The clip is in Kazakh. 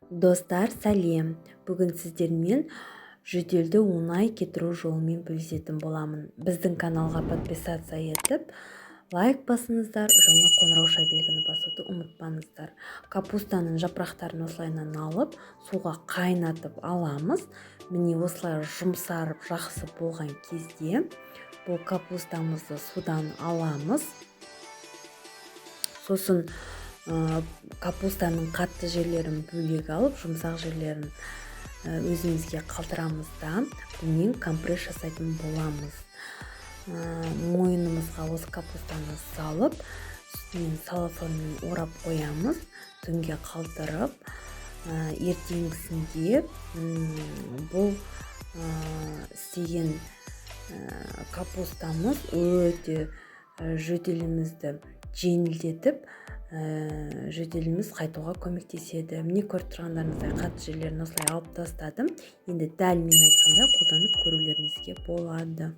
Достар, сәлем! Бүгін сіздермен жөтелді оңай кетіру жолымен бөлісетін боламын. Біздің каналға подписаться етіп, лайк басыңыздар және қоңырауша белгіні басуды ұмытпаңыздар. Капустаның жапырақтарын осылайынан алып, суға қайнатып аламыз. Міне, осылай жұмсарып, жақсы болған кезде бұл капустамызды судан аламыз. Сосын капустаның қатты жерлерін бөлек алып, жұмсақ жерлерін өзімізге қалдырамыз да, бұнымен компресс жасайтын боламыз. Мойнымызға осы капустаны салып, үстінен целлофанмен орап қоямыз. Түнге қалдырып, ертеңгісінде бұл істеген капустамыз өте жөтелімізді жеңілдетіп, жөтеліміз қайтуға көмектеседі. Міне, көріп тұрғандарыңыздай, қатты жерлерін осылай алып тастадым. Енді дәл мен айтқандай қолданып көрулеріңізге болады.